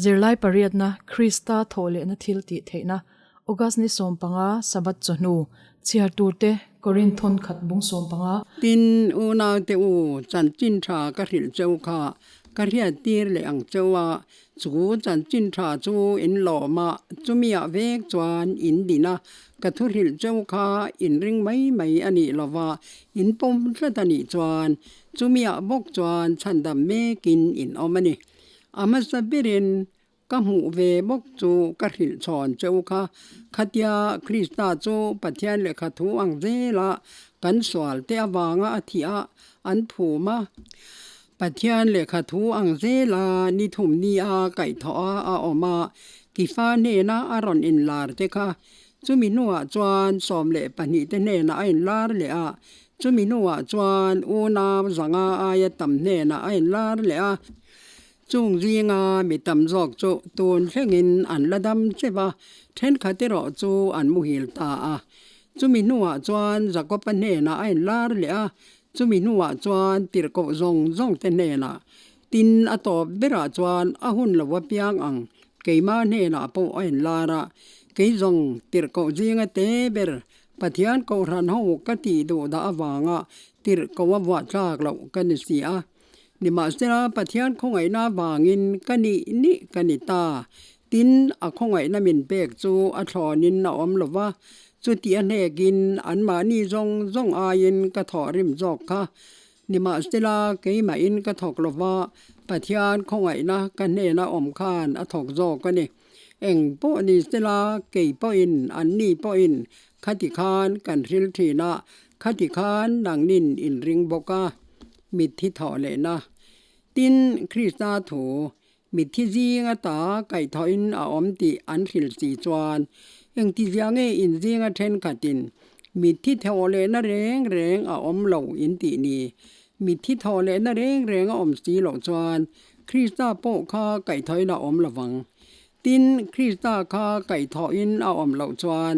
Zirlai pariatna, Krista thawhlehna thil tih theihna, August ni 15, Sabbath chawhnu, chhiar turte, Korinth thawn khat bung 15. Tin, unaute u, chanchin tha ka hrilh cheu kha ka hriat tir leh ang cheu a, chu chanchin tha chu in lawm a, chumiah vek chuan in din a, ka thu hrilh cheu kha in ring mai mai a nih lova, in pawm tlat a nih chuan chumiah bawk chuan chhandam mekin in awm a ni. A hmasa berin ka hmuh ve bawk chu ka hrilh chhawn cheu kha. Khatia Krista chu Pathian lehkha thu ang zela kan sual te avanga a thih a, an phum a. Pathian lehkha thu ang zela ni thum ni a kaihthawh a a awm a, Kifa hnena a rawn inlar te kha. Chumi hnuah chuan 12 te hnenah a inlar leh a, chumi hnuah chuan unau zanga aia tam hnenah a inlar leh a. Chung zinga mi tam zawk chu tun thlengin an la dam chep a, thenkhat erawh chu an muhil ta a. Chumi hnuah chuan Jakob-a hnenah a inlar leh a, chumi hnuah chuan tirhkoh zawng zawng te hnenah, tin a tawp berah chuan a hun lo apiang ang keimah hnenah pawh a inlar a, kei zawng tirhkoh zinga te ber Pathian kohhran ho ka tih duh dah avanga tirhkoh a vuah tlak loh ka ni si a. Nimahsela, Pathian khawngaihna avangin ka nih nih ka ni ta. Tin, a khawngaihna min pek chu a thlawnin a awm lo va, chuti a hnekin anmahni zawng zawng aiin ka thawhrim zawk kha. Nimahsela, keimahin ka thawk lo va, Pathian khawngaihna ka hnena awm khan a thawk zawk a ni. Eng pawh ni sela, kei pawhin, anni pawhin khati khan kan hril thin a, khati khan nangnin in ring bawk a, mitthi thawh lehna. Tin, Krista thu, mitthi zinga ta kaihthawhin a awm tih an hril si chuan, engtizia nge in zinga thenkhatin mitthi thawh lehna reng reng a awm lo in tih ni? Mitthi thawh lehna reng reng a awm si loh chuan Krista pawh kha kaihthawhin a awm lovang. Tin, Krista kha kaihthawhin a awm loh chuan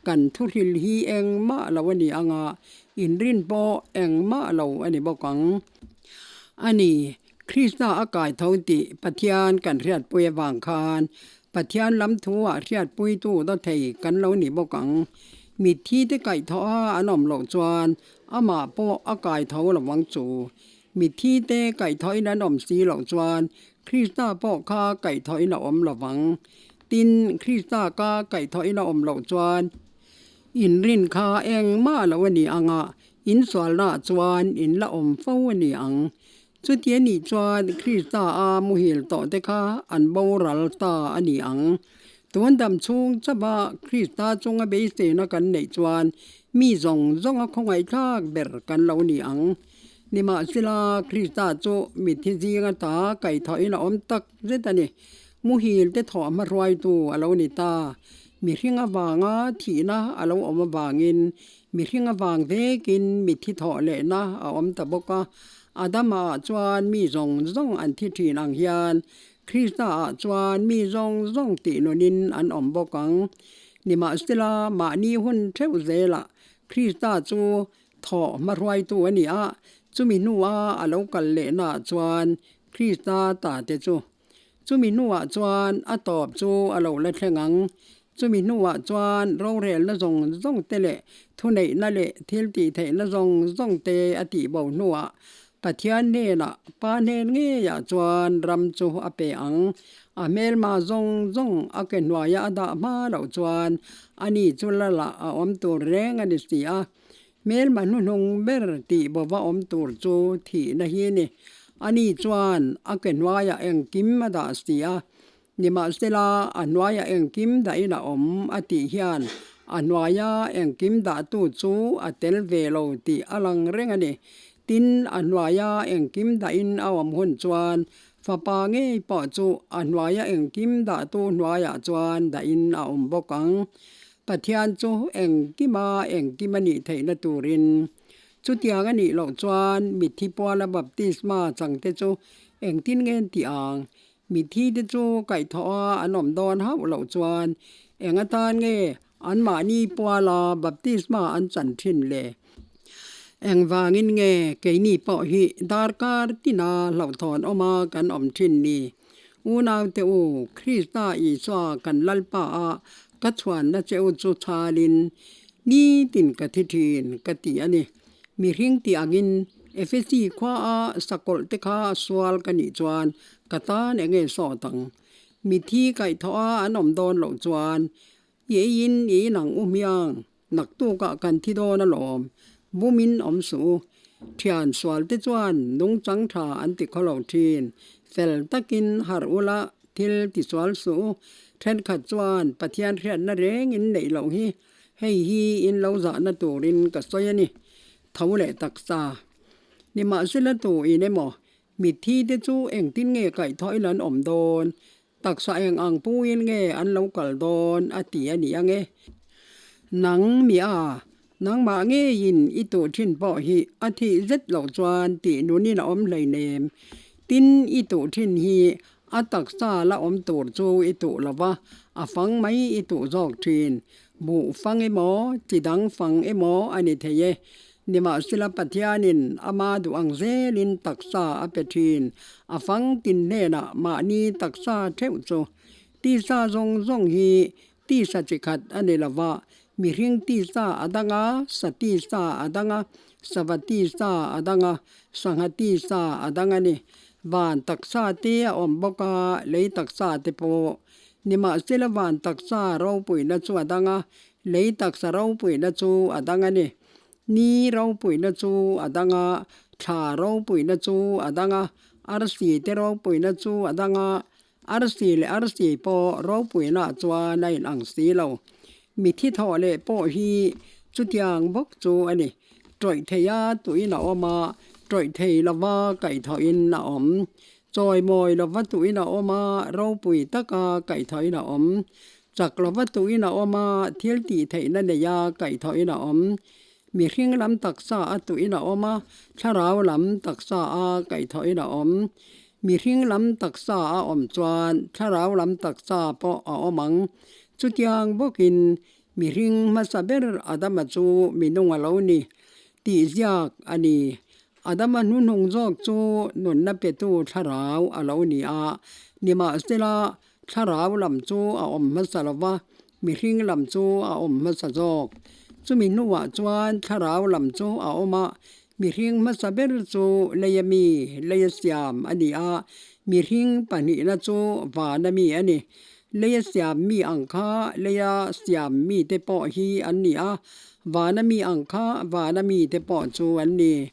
kan thuhril hi engmah lo a ni ang a, inrin pawh engmah lo a ni bawk ang. A ni, Krista a kaitho tih Pathian kan hriatpui avang khan Pathian lam thuah hriatpuitu dawthei kan lo ni bawk ang. Mitthi te kaihthawh a an awm loh chuan amah pawh a kaitho lovang chu. Mitthi te kaihthawhin an awm si loh chuan Krista pawh kha kaihthawhin a awm lovang. Tin, Krista ka kaihthawhin a awm loh chuan inrin kha engmah lo a ni ang a, insualnaah chuan in la awm fo a ni ang. Chuti a nih chuan Krista a muhil tawh te kha an boral ta a ni ang. Tun dam chhung chauha Krista chunga beiseina kan neih chuan mi zawng zawnga khawngaihthlak ber kan lo ni ang. Nimahsela, Krista chu mitthi zinga ta kaihthawhin a awm tak zet a ni. Muhil te thawh hmahruaitu a lo ni ta. Mihring avanga thihna a lo awm avangin mihring avang vekin mitthi thawh lehna a awm ta bawk a. Adama ah chuan mi zawng zawng an thi thin ang hian Krista ah chuan mi zawng zawng tih nunin an awm bawk ang. Nimahsela, mahni hun theuh zelah Krista chu Thawh hmahruaitu a ni a, chumi hnua a lo kal lehnaah chuan Krista ta te chu. Chumi hnuah chuan a tawp chu a lo la thleng ang. Chumi hnuah chuan rorelna zawng zawng te leh thuneihna leh thil tihtheihna zawng zawng te a tihbo hnuah Pathian hnenah Pa hnen ngeiah chuan ram chu a pe ang. A hmelma zawng zawng a ke hnuaia a dah hma loh chuan ani chu lalah a awm tur reng a ni si a. Hmelma hnuhnung ber tih bova awm tur chu thihna hi ni. Ani chuan a ke hnuaiah engkim a dah si a. Nimahsela a hnuaiah engkim dahin a awm a tih hian a hnuaia engkim dahtu chu a tel ve lo tih a lang reng a ni. Tin, a hnuaia engkim dahin a awm hun chuan fapa ngei pawh chu a hnuaia engkim dahtu hnuaiah chuan dahin a awm bawk ang. Pathian chu engkima engkim a nih theihna turin. Chutiang a nih loh chuan mitthi puala baptisma changte chu engtin nge an tih ang? Mitthi te chu kaihthawh a an awm dawn hauh loh chuan eng atan nge anmahni puala baptisma an chan thin le? Engvangin nge keini pawh hi darkar tina hlauhthawn awma kan awm thin ni? Unaute u, Krista Isua kan Lalpa a ka chhuanna che u chu chhalin nitin ka thi thin ka ti a ni. Mihring tih angin Efesi khua a sakawlh te kha sual ka nih chuan ka tan enge sawt ang? Mithi kaihthawh a an awm dawn loh chuan i eiin i inang u hmiang, naktukah kan thi dawn alawm, bumin awm suh u. Thian sual te chuan nungchang tha an ti khaw lo thin, fel takin harh ula thil ti sual suh u. Thenkhat chuan Pathian hriatna reng in neih loh hi hei hi in lo zahna turin ka sawi a ni. Tho leh taksa. Nimahsela tu in emaw Mitthi te chu engtin nge kaihthawhin an awm dawn? Taksa eng ang puin nge an lo kal dawn? a ti a ni ang e. Nang mi a, nangmah ngeiin i tuh thin pawh hi a thih zet loh chuan tih nunin a awm hleinem. Tin, i tuh thin hi a taksa la awm tur chu i tuh lo va, a fang mai i tuh zawk thin. Buh fang emaw, chi dang fang emaw a ni thei e. Nimahsela Pathianin ama duh ang zelin taksa a pe thin. A fang tin hnenah mahni taksa theuh chu tisa zawng zawng hi tisa chi khat a ni lo va, mihring tisa a dang a, sa tisa a dang a, sava tisa a dang a, sangha tisa a dang a ni. Van taksa te a awm bawk a, lei taksa te pawh. Nimahsela van taksa ropuina chu a dang a, lei taksa ropuina chu a dang a ni. Ni ropuina chu a dang a, thla ropuina chu a dang a, arsi te ropuina chu a dang a, arsi leh arsi pawh ropuina chuan a inang si lo. Mithi thawh leh pawh hi chutiang bawk chu a ni. Tawih theia tuin a awm a, tawih thei lova kaihthawhin a awm. Chawimawi lova tuin a awm a, ropui taka kaihthawhin a awm. Chak lova tuin a awm a, thil tih theihna neia kaihthawhin a awm. Mihring lam taksa a tuin a awm a, thlarau lam taksa a kaihthawhin a awm. Mihring lam taksa a awm chuan thlarau lam taksa pawh a awm ang. Chutiang bawkin mihring hmasa ber Adama chu minung a lo ni tih ziak a ni. Adama hnuhnung zawk chu nunna petu thlarau a lo ni a, nimahsela Thlarau lam chu a awm hmasa lo va, mihring lam chu a awm hmasa zawk. Chumi hnuah chuan thlarau lam chu a awm a, mihring hmasa ber chu leia mi, leia siam a ni a, mihring pahnihna chu vana mi a ni. Leia siam mi ang kha leia siam mite pawh hi an ni a, vana mi ang kha vana mite pawh chu an ni.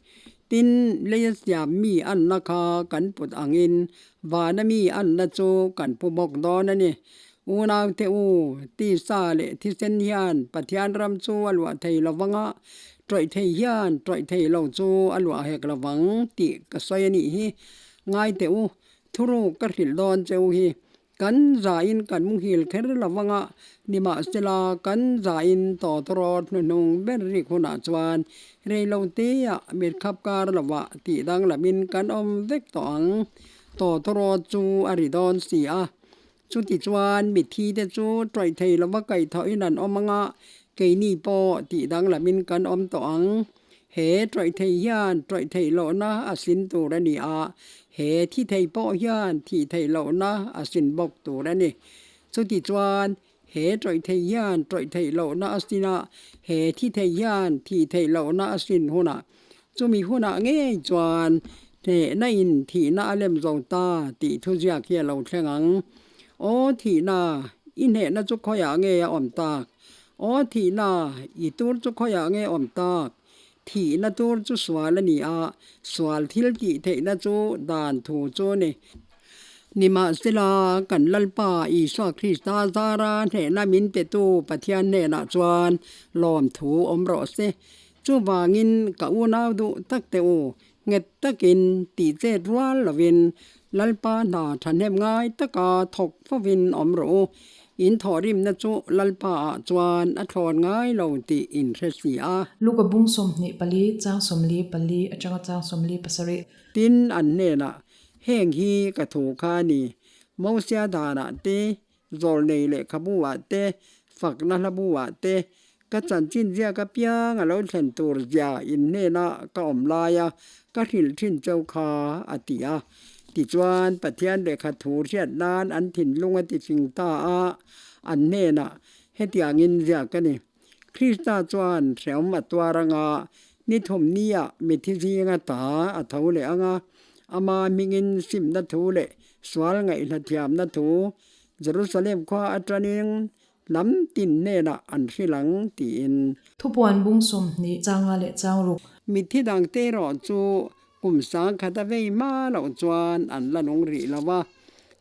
Tin, leia siam mi anna kha kan put angin Vana mi anna chu kan pu bawk dawn a ni. Unaute u, tisa leh thisen hian Pathian ram chu a luah thei lo vang a, tawih thei hian tawih thei lo chu a luah hek lo vang tih ka sawi a nih hi. Ngaite u, thuruk ka hrilh dawn che u hi. Kan zain kan muhil kher lo vang a, nimahsela kan zain tawtawrawt hnuhnung ber rik hunah chuan Reiloteah mitkhap kar lovah tih danglamin kan awm vek tawh ang. Tawtawrawt chu a ri dawn si a. Chutichuan mitthite chu tawih thei lova kaihthawhin an awm ang a, keini pawh tih danglamin kan awm tawh ang. He tawih thei hian tawih theih lohna a sin tur a ni a, he thi thei pawh hian thih theih lohna a sin bawk tur a ni. Chutichuan He tawih thei hian tawih theih lohna a sin a, he thi thei hian thih theih lohna a sin hunah, chumi hunah ngei chuan hnehna in thihna a lem zo ta tih thuziak hi a lo thleng ang. Aw thihna, i hnehna chu khawiah nge a awm tak? Aw thihna, i tur chu khawiah nge a awm tak? Thihna tur chu sual a ni a, sual thil tih theihna chu dan thu chu a ni. Nimahsela, kan Lalpa Isua Krista zara hnehna min petu Pathian hnenah chuan lawmthu awm rawh se. Chuvangin ka unau duh tak teh u, nghet takin tih chet rual lovin Lalpa hna thahnem ngai taka thawk fovin awm rawh u. In thawhrimna chu Lalpaah chuan a thlawn ngai lo tih in hre si a. Luka bung 24, chang 44 atanga chang 47. Tin, an hnenah, Heng hi ka thu kha a ni, Mosia danah te, Zawlnei lehkhabu-ah te, fakna hlabu-ah te, ka chanchin ziak apiang a lo thlen tur zia in hnena ka awm laia ka hrilh thin cheu kha, a ti a. Tichuan, Pathian lehkha thu hriat nan an thinlung a tifing ta a, an hnenah hetiangin ziak a ni. Krista chuan hrehawm a tuar anga ni thumniah mithi zinga ta a tho leh anga, ama hmingin simna thu leh sual ngaihhla thiamna thu Jerusalem khua atangin lam tin hnenah an hrilh ang tiin. Thupuan bung 20 changa leh chang ruk. Mithi dangte erawh chu kum sangkhat a vei hma loh chuan an la nung rih lo va,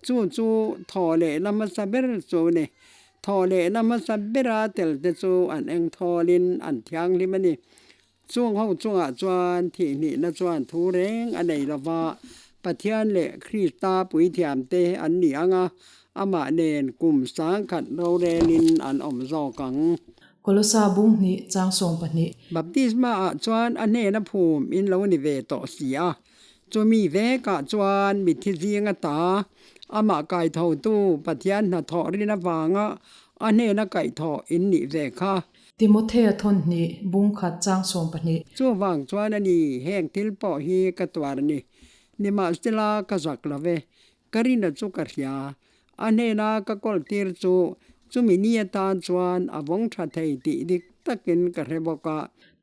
chu chu thaw leh la hmasa ber chu a ni. Thaw leh la hmasa bera tel te chu an eng thawlin an thianghlim a ni. Chung ho chungah chuan thihhnihna chuan thu reng a nei lo va, Pathian leh Krista puithiamte an ni ang a, amah nen kum sangkhat rorelin an awm zawk ang. Kolosa bung hnih chang 12. Baptisma ah chuan a hnena phum in lo ni ve tawh si a, chumi vekah chuan mithi zinga ta amah kaithotu Pathian hnathawh rin avanga a hnena kaihthawh in nih ve kha. Timothea thawn hnih bung khat chang 12. Chuvang chuan a ni, heng thil pawh hi ka tuar ni. Nimahsela ka zak lo ve, ka rina chu ka hria. A hnena ka kawl tir chu chumi ni atan chuan a vawng tha thei tih dik takin ka hre bawk a.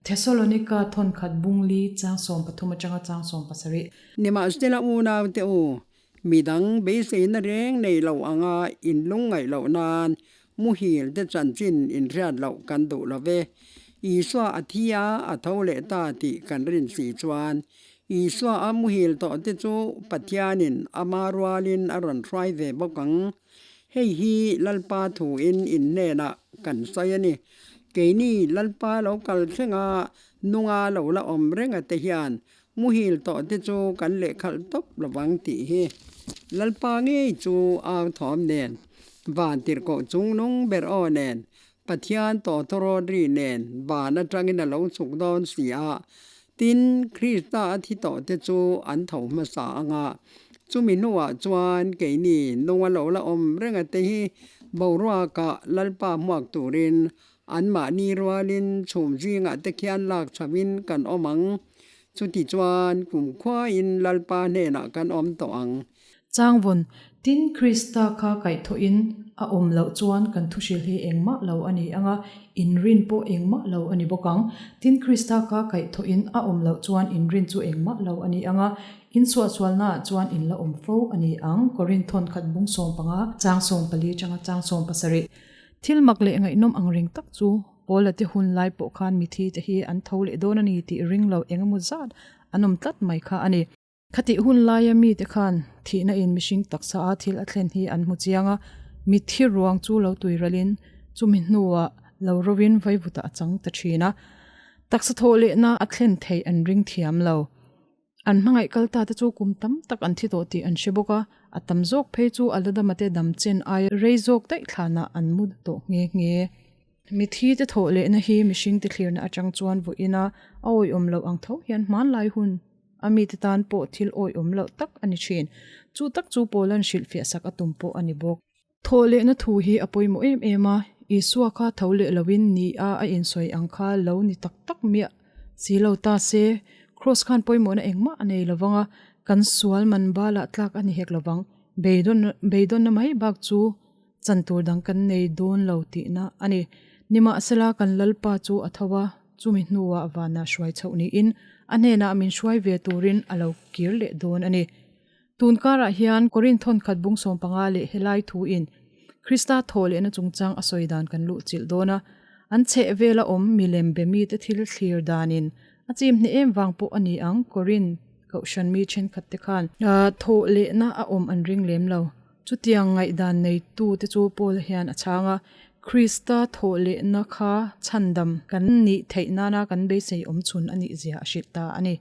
Thesalonika thawn khat bung li chang 13 atanga chang 17. Nimahsela unaute u, midang beiseina reng nei lo anga in lungngaih loh nan muhil te chanchin inhriat loh kan duh lo ve. Isua a thi a, a tho leh ta tih kan rin si chuan Isua a muhil tawh te chu Pathianin ama rualin a rawn hruai ve bawk ang. Hei hi Lalpa thuin in hnenah kan sawi a ni. Keini Lalpa lo kal thlenga nunga lo la awm renga te hian muhil tawh te chu kan lehkhalh tawp lovang tih hi Lalpa ngei chu au thawm nen, van tirhkoh chung nung ber aw nen, Pathian tawtawrawt ri nen van atangin a lo chhuk dawn si a, tin, Krista a thi tawh te chu an tho hmasa anga, chumi hnuah chuan keini nung a lo la awm renga te hi boruakah Lalpa hmuak turin anmahni rualin chhum zingah te khian lak chhoin kan awm ang. Chuti chuan kumkhuain Lalpa hnenah kan awm tawh ang. Changvawn, tin Krista kha kaihthawhin a awm loh chuan kan thuhrilh hi engmah lo a ni ang a, inrin pawh engmah lo a ni bawk ang. Tin Krista kha kaihthawhin a awm loh chuan inrin chu engmah lo a ni ang a, insuahsualnaah chuan in la awm fo a ni ang, Korinth thawn khat bung 15, chang 14 atanga chang 17. Thil mak leh ngaihnawm ang reng tak chu Paula te hun lai pawh khan mithi te hi an tho leh dawn a ni tih ring lo engemaw zat an awm tlat mai kha a ni. Khatih hun laia mite khan thihna in mihring taksa a thil a thlen hi an hmu chiang a, mitthi ruang chu lo tui ralin chumi hnuah lo rovin vaivutah a chang ta thin a. Taksa thawh lehna a thlen theih an ring thiam lo. An hmangaih kal ta te chu kum tam tak an thi tawh tih an hre bawk a, a tam zawk phei chu a la dama te dam chen aia rei zawk daih thlanah an mu tawh nghe nghe. Mithi te thawh lehna hi mihring te thlirna atang chuan vawiin a a awihawm loh ang tho hian hmanlai hun a mite tan pawh thil awihawm loh tak a ni thin. Chu tak chu Paula'n hrilhfiah sak a tum pawh a ni bawk. Thawh lehna thu hi a pawimawh em em a, Isua kha tho leh loin ni a a insawi ang kha lo ni tak tak miah si lo ta se, Kraws khan pawimawhna engmah a nei lovang a, kan sual man balah tlak a ni hek lovang. Beidawn beidawnna mai bak chu chan tur dang kan nei dawn lo tihna a ni. Nimahsela kan Lalpa chu a tho a, chumi hnuah vanah hruai chhoh niin a hnenah min hruai ve turin a lo kir leh dawn a ni. Tun karah hian Korinth thawn khat bung 15 leh helai thuin Krista thaw lehna chungchang a sawi dan kan luh chilh dawn a. An chheh vela awm milem be mite thil thlir danin a chim hneh em vang pawh a ni ang Korinth kohhran mi thenkhat te khan thaw lehna a awm an ring lem lo. Chutiang ngaihdan neitu te chu Paula hian a chhang a, Krista thawhlehna kha chhandam kan nih theih nana kan beisei awm chhun a nih zia a hrilh ta a ni.